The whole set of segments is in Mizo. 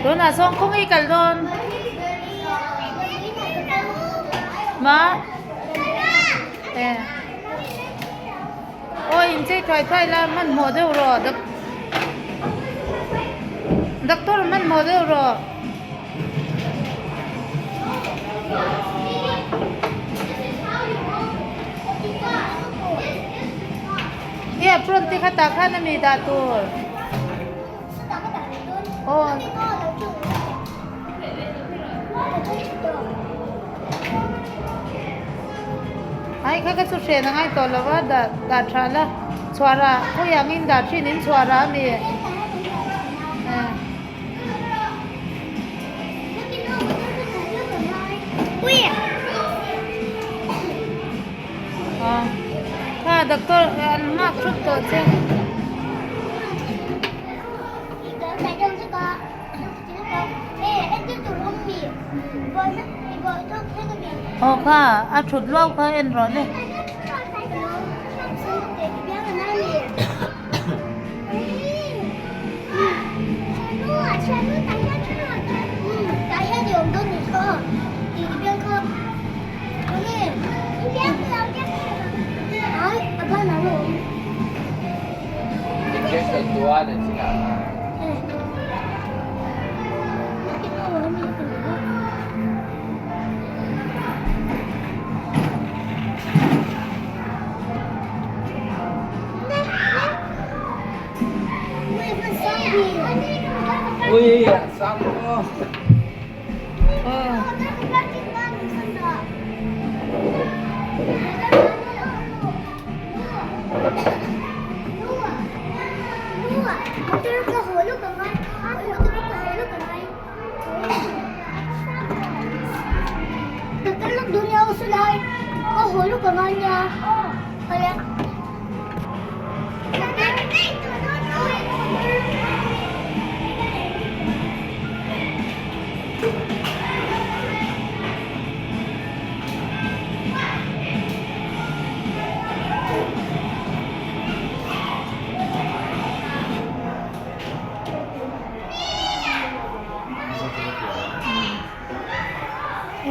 Tunah sawn kawng i kal dawn. Ma. E. Aw inchei thuai thuai la hmanhmawh deuh rawh dak doctor hmanhmawh deuh rawh. I apron te kha tah khan a mi dah tur. Aw. Ai kha ka chu hren a ngai tawh lo a dah dah tha la chhuar ah khawi ang in dah thin in chhuar ah a mi eh kha doctor an nghak thup tawh che. Aw kha a thut luau kha en rawh le.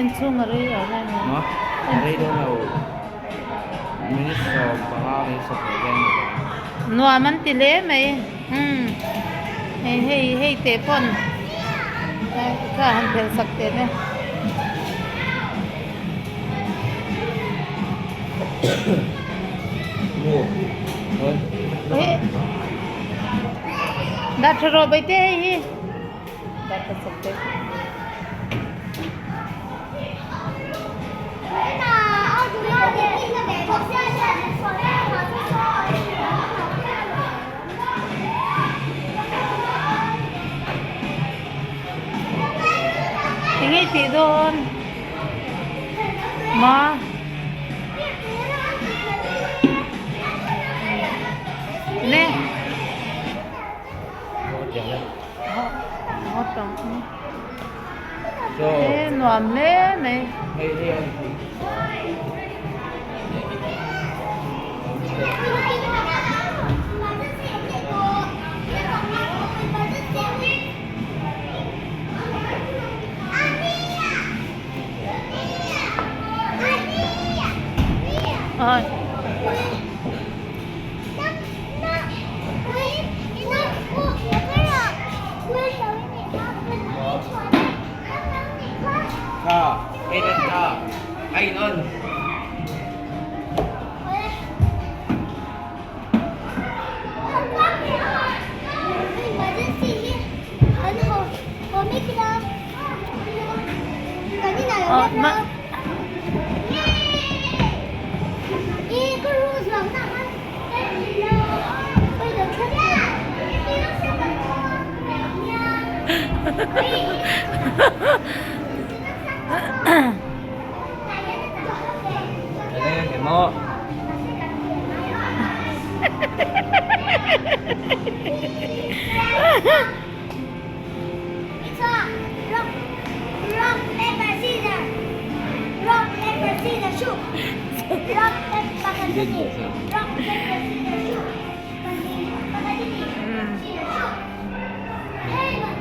Inchhung a rei a reng a. Ma, a rei dawn lo. Minute 15 minute 20 vel a ni tawh ang. Nuam an ti hle mai. Umm hei hei hei teh pawn kha han phelh sak teh le. Dah tha rawh baite hei hi. Dah tha sak teh. Eng nge tih dawn? Ma. Ne. E nuam hle mai.